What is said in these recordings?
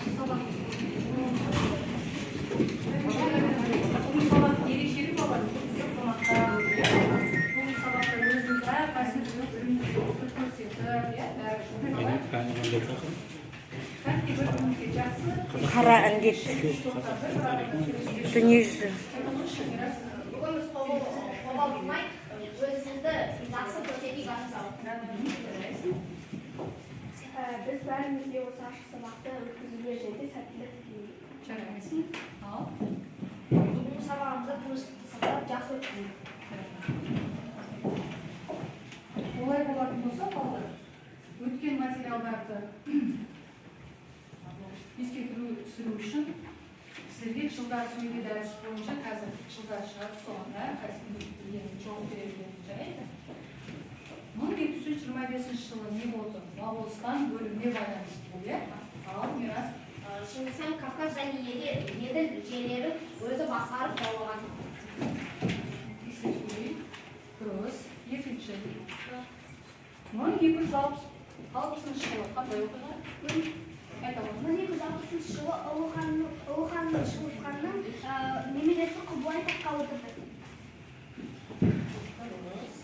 Сабақ. Бүгін сабақ ерекшелік балалар, көп қонақтар болды, иә. Бүгін сабақта өзіміз әрқайсымыз өз білімімізді көрсетіп, иә, бәрі. Кәдімгі бір бірімізге жақсы. Қара індет дүниежүзі. Бүгін біз қобалжымай, өзімізді жақсы көрсетейік ашық сабақта. Біз бәрімізге осы ашық сабақты өткізуге және сәттілік тілеймін. Жарайсың. Ал. Бүгінгі сабағымызды тыныштықты сақтап, жақсы өткізейік. Олай болатын болса, балалар, өткен материалдарды еске түсіру үшін сіздерге жылдар сөйлеу дәрісі бойынша қазір жылдар шығады, соған әрқайсысы білгенін жауап бере береді. Жарайды. 1225 жылы не болды? Моғолстан бөліміне байланысты бұл, иә? Ал, Мирас. Шыңғыс хан Кавказ және Еділ жерлерін өзі басқарып, жаулаған. Еске түсірейік. Дұрыс. Екінші. 1260 жылы қандай оқиға? Айта ғой. 1260 жылы Ұлы хан Шыңғыс ханның немересі Құбылай таққа отырды. Дұрыс.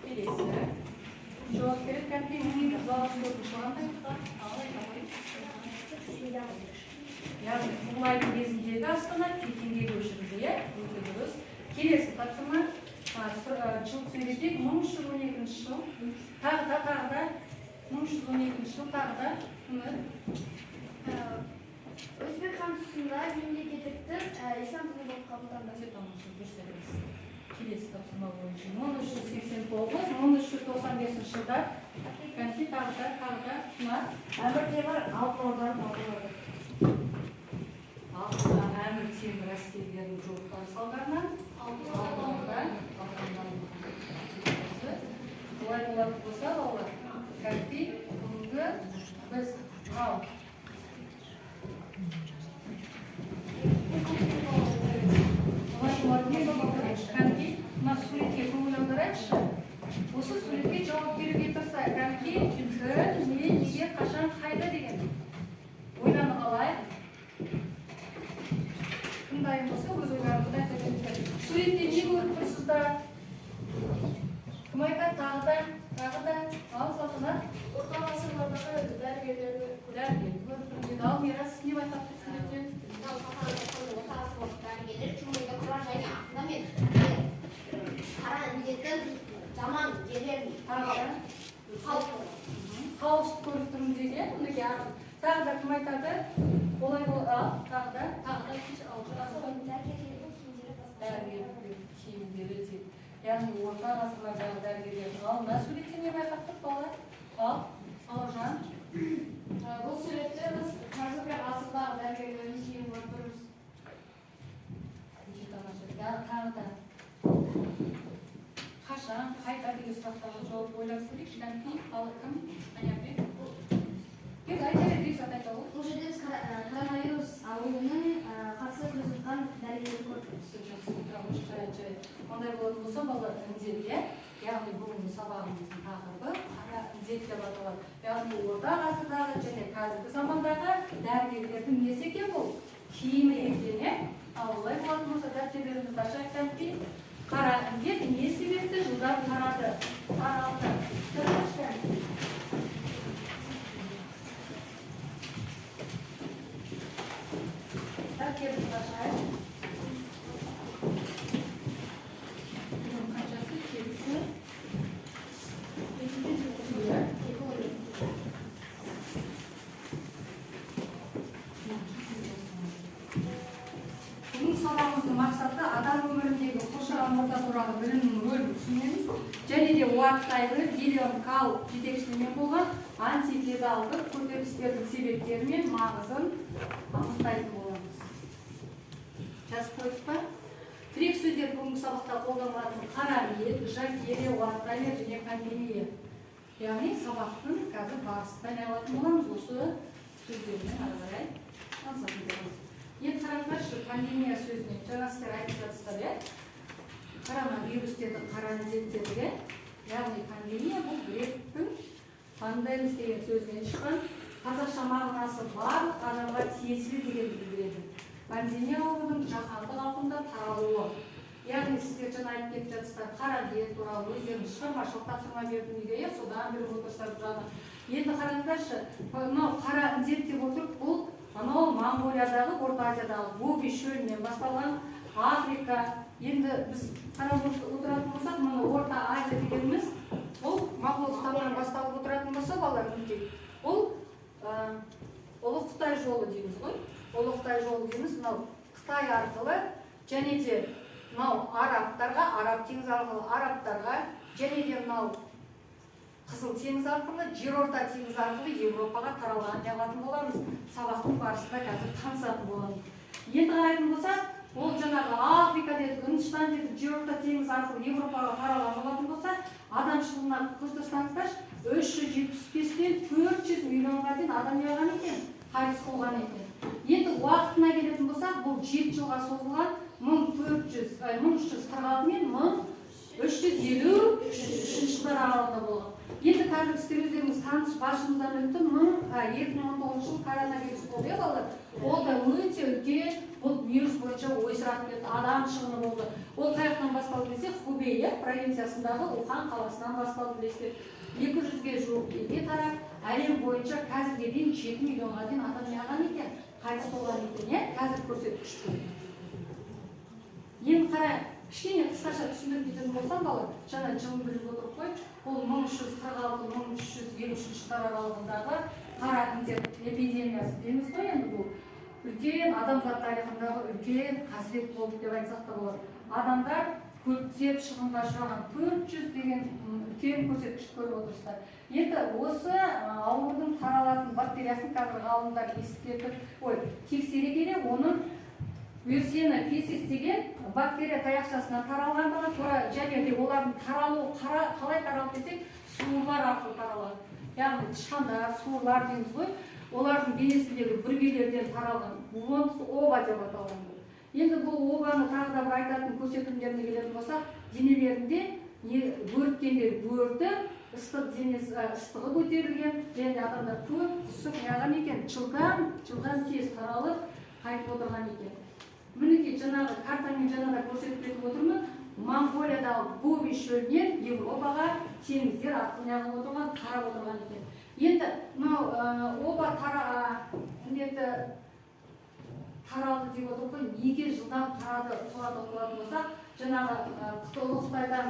Келесі. Жауап береді кәдімгідей. 1264 жылы қандай оқиға? Ал, айта ғой. Яғни Құбылайдың кезіндегі астана Пекинге көшірілді, иә? Өте дұрыс. Келесі тапсырма. Жыл сөйлетейік. 1312 жыл. Тағы да, тағы да. 1312 жыл тағы да. Үміт. Өзбек хан тұсында мемлекеттік тіл ислам діні болып қабылданды. Өте тамаша, дұрыс айтасыз. Келесі тапсырма бойынша 1389, 1395 жылдар. Кәнки, тағы да, тағы да. Тұмар. Әмір Темір Алтын Орданы талқылады. Алтын Әмір Темір әскерлерінің жорықтары салдарынан Алтын Орда талқандалды. Олай болатын болса, балалар, кәнки, бүгінгі біз мынау олай болатын болса, балалар, кәнки, мына суретке көңіл аударайықшы. Осы суретке жауап беруге тырысайық. Кәнки, кім, не, неге, қашан, қайда деген. Ойланып алайық. Кім дайын болса, өз ойларыңызды айта беріңіздер. Суретте не көріп тұрсыздар? Кім айтады? Тағы да, тағы да. Ал, Салтанат. Орта ғасырлардағы дәрігерлерді Дәрігер көріп тұрмын дейді. Ал, Мирас, не байқап тұрсың суреттен? Мынау салтанат айтқандай, орта ғасырлық дәрігерлер Чумойда Құран және Ақында мен қара індеттің жаман жерлерін Тағы да. халық Хаос көріп тұрмын дейді, иә? Мінекей, тағы да кім айтады? Олай бол, ал, тағы да, тағы да. Ал, Дәрігерлердің киімдері басқаша. Дәрігерлердің киімдері дейді. Яғни орта ғасырлардағы дәрігерлер. Ал, мына суретте не байқап тұрық, балалар? Ал, Бауыржан. Бұл суретте біз қазіргі ғасырдағы дәрігерлердің киімін көріп тұрмыз. Өте тамаша. Тағы да. Қашан, қайда деген сұрақтарға жауап ойлап көрейікші. Кәнекей, ал, кім? Аянбек. Бек, айта бер, Бекзат айта ғой. Бұл жерде біз коронавирус ауруының қарсы күресіп жатқан дәрігерлерді көріп тұрмыз. Жақсы, тамаша, жарайды, жарайды. Ондай болатын болса, балалар, індет, иә? Яғни бүгінгі сабағымыздың тақырыбы қара індет деп аталады. Яғни орта ғасырдағы және қазіргі замандағы дәрігерлердің несі екен бұл? Киімі екен, иә? Ал олай болатын болса, дәптерлерімізді ашайық, кәнекей. Қара індет не себепті жылдам тарады? Таралды. Тұрыңызшы, кәнекей. Дәптерімізді ашайық. Бүгін қаншасы? Жетісі. Иә. Бүгінгі сабағымыздың мақсаты адам өміріндегі қоршаған орта туралы білімнің рөлін түсінеміз және де Уат Тайлер, Вильям Кал жетекшілігімен болған антифеодалдық көтерілістердің себептері мен маңызын анықтайтын боламыз. Жазып қойдық па? Тірек сөздер бүгінгі сабақта қолданылатын қара ниет, жакерия, Уат Тайлер және пандемия. Яғни сабақтың қазір барысында не алатын боламыз, осы сөздермен ары қарай танысатын боламыз. Енді қараңдаршы, пандемия сөзіне жаңа сіздер айтып жатсыздар, иә? Коронавирус дедік, қара індет дедік, иә? Яғни пандемия бұл гректің пандемис деген сөзінен шыққан қазақша мағынасы барлық адамға тиесілі дегенді білдіреді. Пандемия аурудың жаһандық ауқымда таралуы. Яғни сіздер жаңа айтып кетіп жатсыздар, қара індет туралы өздеріңіз шығармашылық тапсырма бердім үйге, иә, содан біліп отырсыздар жаңа. Енді қараңыздаршы, мынау қара індет деп отырып, бұл анау Моңғолиядағы, Орта Азиядағы Гоби шөлінен басталған, Африка. Енді біз қарап отыратын болсақ, мына Орта Азия дегеніміз бұл Моңғолстаннан басталып отыратын болса, балалар, мінекей, бұл Ұлы Қытай жолы дейміз ғой. Ұлы Қытай жолы дейміз, мынау Қытай арқылы және де мынау арабтарға, Араб теңізі арқылы арабтарға, және де мынау Қызыл теңіз арқылы, Жерорта теңізі арқылы Европаға таралған деп алатын боламыз. Сабақтың барысында қазір танысатын боламыз. Енді қарайтын болсақ, ол жаңағы Африка дедік, Үндістан дедік, Жерорта теңізі арқылы Европаға таралған болатын болса, адам шығынына көз тастаңыздаршы, 375-тен 400 миллионға дейін адам неғылған екен, қайтыс болған екен. Енді уақытына келетін болсақ, бұл 7 жылға созылған 1346 мен 1353 жылдар аралығында болған. Енді қазір сіздер өздеріңіз таныс басымыздан өтті, 2019 жыл коронавирус болды, иә, балалар? Ол да өте үлкен, бұл вирус бойынша ойсыратып кетті, адам шығыны болды. Ол қай жақтан басталды десек, Хубей, иә, провинциясындағы Ухан қаласынан басталды, білесіздер. 200-ге жуық елге тарап, әлем бойынша қазірге дейін 7 миллионға дейін адам неғылған екен, қайтыс болған екен, иә, қазір көрсеткіш бұл. Енді қарайық, кішкене қысқаша түсіндіріп кететін болсам, балалар, жаңа жылын біліп отырып қой, бұл 1346-1353 жылдар аралығындағы қара індет эпидемиясы дейміз ғой. Енді бұл үлкен адамзат тарихындағы үлкен қасірет болды деп айтсақ та болады. Адамдар көптеп шығынға ұшыраған, 400 деген үлкен көрсеткіш көріп отырсыздар. Енді осы аурудың таралатын бактериясын қазір ғалымдар ескертіп, ой, тексере келе, оның Yersinia pestis деген бактерия таяқшасынан таралғандығы тура, және де олардың таралу қалай таралды десек, суырлар арқылы таралған. Яғни тышқандар, суырлар дейміз ғой, олардың денесіндегі бүргелерден таралған бубондық оба деп аталған бұл. Енді бұл обаны тағы да бір айтатын көрсетілімдеріне келетін болсақ, денелерінде не бөрткендер бөртіп, ыстық денесі, ыстығы көтерілген, және де адамдар көп құсып неғылған екен, жылдам тез таралып қайтып отырған екен. Мінекей жаңағы картамен жаңа да көрсетіп кетіп отырмын. Моңғолиядағы Гоби шөлінен Европаға теңіздер арқылы неғылып отырған, тарап отырған екен. Енді мынау оба індеті таралды деп отыр ғой, неге жылдам тарады соларды болатын болсақ, жаңағы Ұлы Қытайдан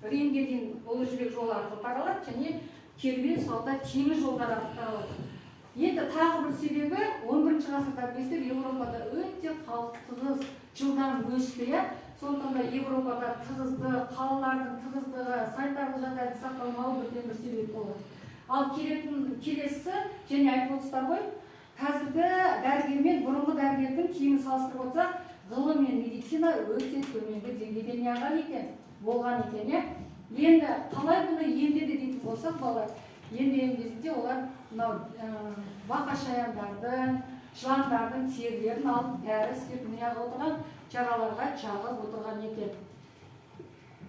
Римге дейін Ұлы Жібек жолы арқылы таралады және керуен сауда теңіз жолдары арқылы таралады. Енді тағы бір себебі 11 ғасырда білесіздер, Еуропада өте халық тығыз, жылдам өсті, иә. Сондықтан да Еуропада тығыздық, қалалардың тығыздығы, санитарлық жағдайдың сақталмауы бірден бір себеп болды. Ал келесі және айтып отырсыздар ғой, қазіргі дәрігер мен бұрынғы дәрігердің киімін салыстырып отырсақ, ғылым мен медицина өте төменгі деңгейде неғылған екен, болған екен, иә. Енді қалай бұны емдеді дейтін болсақ, балалар, емдеген кезінде олар мынау бақашаяндардың, жыландардың терілерін алып дәрі істеп неғылып отырған, жараларға жағып отырған екен.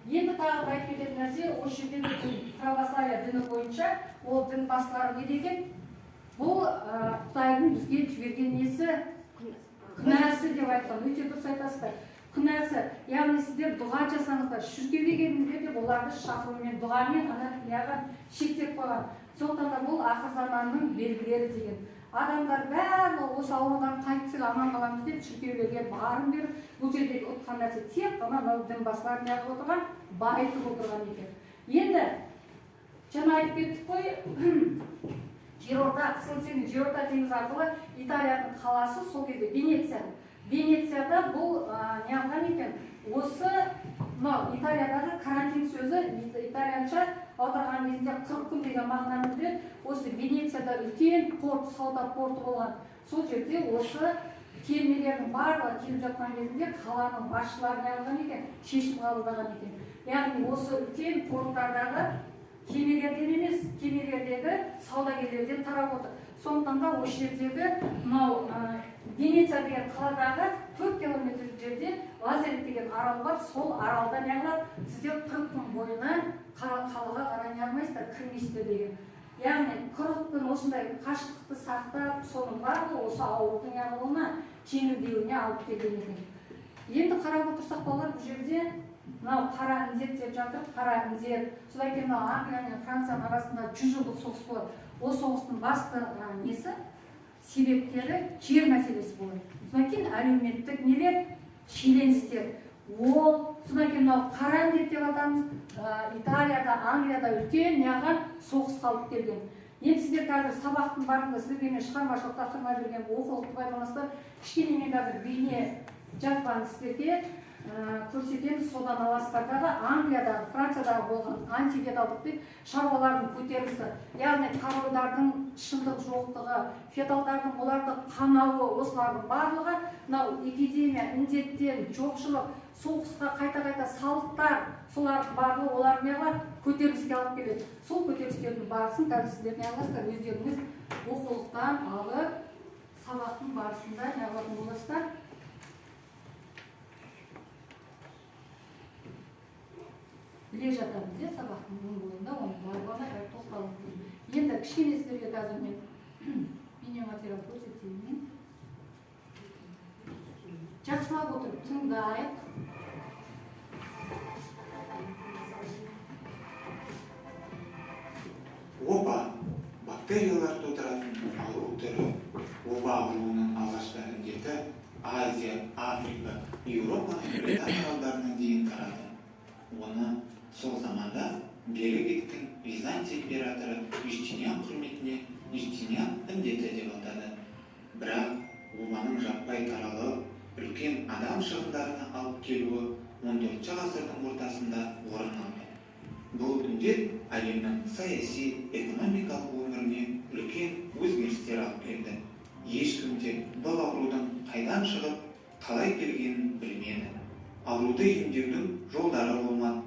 Енді тағы бір айтып кететін нәрсе, осы жерде біздің православие діні бойынша ол дін басылары не деген? Бұл Құдайдың бізге жіберген несі? Күнәсі деп айтқан. Өте дұрыс айтасыздар. Күнәсі, яғни сіздер дұға жасаңыздар, шіркеуге келіңіздер деп оларды шақырумен, дұғамен ана күнәға шектеп қойған. Сондықтан да бұл ақыр заманның белгілері деген. Адамдар барлығы осы аурудан қайтсақ аман қаламыз деп шіркеулерге барын беріп, бұл жердегі ұтқан нәрсе тек қана мынау дін басылары неғып отырған, байытып отырған екен. Енді жаңа айтып кеттік қой, Жерорта, Қызыл теңіз, Жерорта теңізі арқылы Италияның қаласы сол кезде Венеция. Венецияда бұл неғылған екен? Осы мынау Италиядағы карантин сөзі итальянша аударған кезінде 40 күн деген мағынаны білдіреді. Осы Венецияда үлкен порт, сауда порты болған. Сол жерде осы кемелердің барлығы келіп жатқан кезінде қаланың басшылары неғылған екен? Шешім қабылдаған екен. Яғни осы үлкен порттардағы кемелерден емес, кемелердегі саудагерлерден тарап отыр. Сондықтан да осы жердегі мынау Венеция деген қаладағы 4 километр жерде Лазарет деген арал бар. Сол аралда неғылады? Сіздер 40 күн бойына қалаға қарай неғылмайсыздар, кірмейсіздер деген. Яғни 40 күн осындай қашықтықты сақтап, соның барлығы осы аурудың яғылуына, жеңілдеуіне алып келген екен. Енді қарап отырсақ, балалар, бұл жерде мынау қара індет деп жатыр, қара індет. Содан кейін мынау Англия мен Францияның арасында 100 жылдық соғыс болады. Ол соғыстың басты несі, себептері жер мәселесі болады. Содан кейін әлеуметтік нелер, шиеленістер. Ол содан кейін мынау қара індет деп атамыз, Италияда, Англияда үлкен неғған соғыс алып келген. Енді сіздер қазір сабақтың барысында сіздерге мен шығармашылық тапсырма берген, оқулықты пайдаланасыздар. Кішкене мен қазір бейне жазбаны сіздерге көрсетеміз, содан аласыздар дағы Англиядағы, Франциядағы болған антифеодалдық деп шаруалардың көтерілісі, яғни корольдардың шындық жоқтығы, феодалдардың оларды қанауы, осылардың барлығы мынау эпидемия, індеттен, жоқшылық, соғысқа қайта-қайта салықтар, солардың барлығы олар не қылады? Көтеріліске алып келеді. Сол көтерілістердің барысын қазір сіздер не қыласыздар? Өздеріңіз оқулықтан алып, сабақтың барысында не қылатын боласыздар? Біле жатамыз, иә, сабақтың бойында оның барлығына бәрі тоқталып. Енді кішкене сіздерге қазір мен бейнематериал көрсетейін. Жақсылап отырып тыңдайық. Оба бактериялар тудыратын ауру түрі. Оба ауруының алғашқы індеті Азия, Африка, Еуропаның Британ аралдарына дейін тарады. Оны сол заманда бері кеткен Византия императоры Юстиниан құрметіне Юстиниан індеті деп атады. Бірақ обаның жаппай таралып, үлкен адам шығындарына алып келуі 14 ғасырдың ортасында орын алды. Бұл індет әлемнің саяси, экономикалық өміріне үлкен өзгерістер алып келді. Ешкім де бұл аурудың қайдан шығып, қалай келгенін білмеді. Ауруды емдеудің жолдары болмады.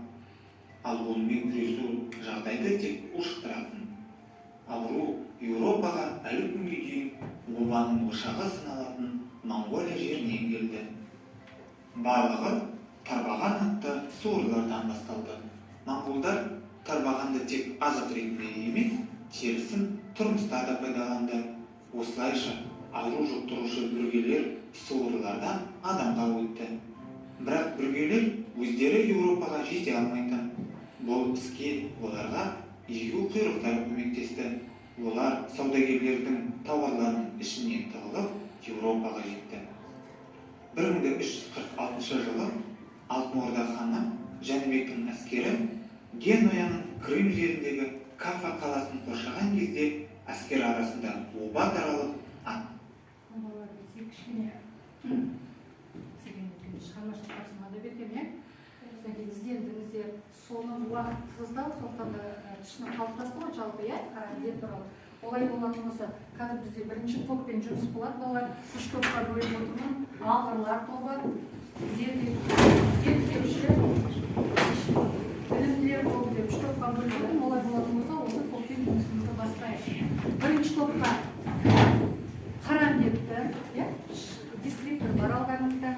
Ал онымен күресу жағдайды тек ушықтыратын. Ауру Еуропаға әлі күнге дейін обаның ошағы саналатын Моңғолия жерінен келді. Барлығы тарбаған атты суырлардан басталды. Моңғолдар тарбағанды тек азық ретінде емес, терісін тұрмыста да пайдаланды. Осылайша ауру жұқтырушы бүргелер суырлардан адамға өтті. Бірақ бүргелер өздері Еуропаға жете алмайтын. Бұл іске оларға егеу құйрықтар көмектесті. Олар саудагерлердің тауарларының ішіне тығылып Еуропаға жетті. 1346 жылы Алтын Орда ханы Жәнібектің әскері Генуяның Крым жеріндегі Кафа қаласын қоршаған кезде әскер арасында оба таралып ат. Балалар, бізге кішкене шығармашылық тапсырма да берген, иә? Содан кейін іздендіңіздер, соның уақыт тығыздау, сондықтан да түсінік қалыптасты ғой жалпы, иә, қара індет туралы. Олай болатын болса, қазір бізде бірінші топпен жұмыс болады, балалар. 3 топқа бөліп отырмын. Алғырлар тобы, зерттеуші, білімділер тобы деп 3 топқа бөліп отырмын. Олай болатын болса, осы топпен жұмысымызды бастайық. Бірінші топқа қара індетті, иә, дескриптор бар алдарыңызда.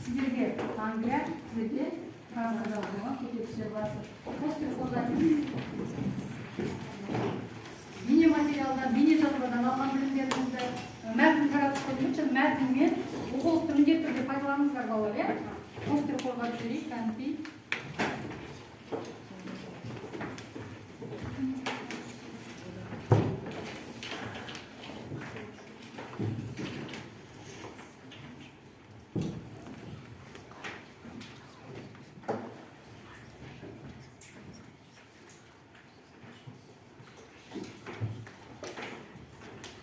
Сіздерге Англия, сіздерге Францияда болған көтерілістер барысы. Постер қолданып, бейнематериалдан, бейнежазбадан алған білімдеріңізді, мәтін таратып қойдым, мәтін мен оқулықты міндетті түрде пайдаланыңыздар, балалар, иә? Постер қорғап жіберейік, кәдімгідей.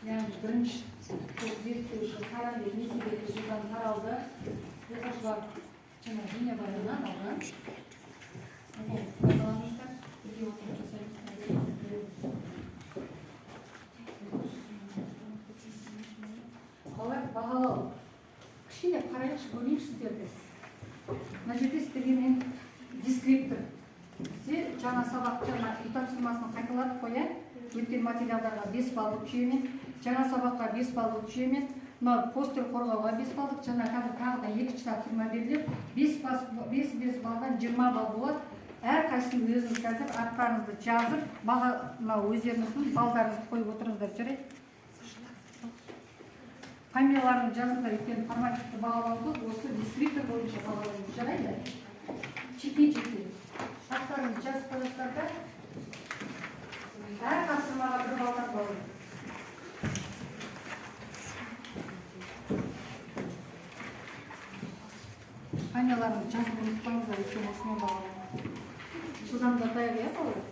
Яғни бірінші топ зерттеуші қара індет не себепті жылдан таралды, оқушылар жаңа бейнебаяннан алған. Пайдаланыңыздар, бірге отырып жасаймыз. Балалар, бағалау. Кішкене қарайықшы, көрейікші сіздерді. Мына жерде сіздерге мен дескриптор. Бізде жаңа сабақ, жаңа үй тапсырмасын қайталадық қой, иә? Өткен материалдарға 5 балдық жүйемен, жаңа сабаққа 5 балдық жүйемен, мынау постер қорғауға 5 балдық, жаңа қазір тағы да екінші тапсырма беріледі. 5 балдан 20 балл болады. Әрқайсысын өзіңіз қазір аттарыңызды жазып, баға мынау өздеріңіздің балдарыңызды қойып отырыңыздар, жарайды? Фамилияларын жазыңдар, өйткені формативті бағалауды осы дескриптор бойынша бағалаймыз, жарайды? Жеке-жеке. Аттарыңызды жазып қоясыздар да, әр тапсырмаға бір балдан балл. Фамилияларын жазып ұмытпаңыздар, өйткені осымен бағалаймыз. Жылдамдатайық, иә, балалар?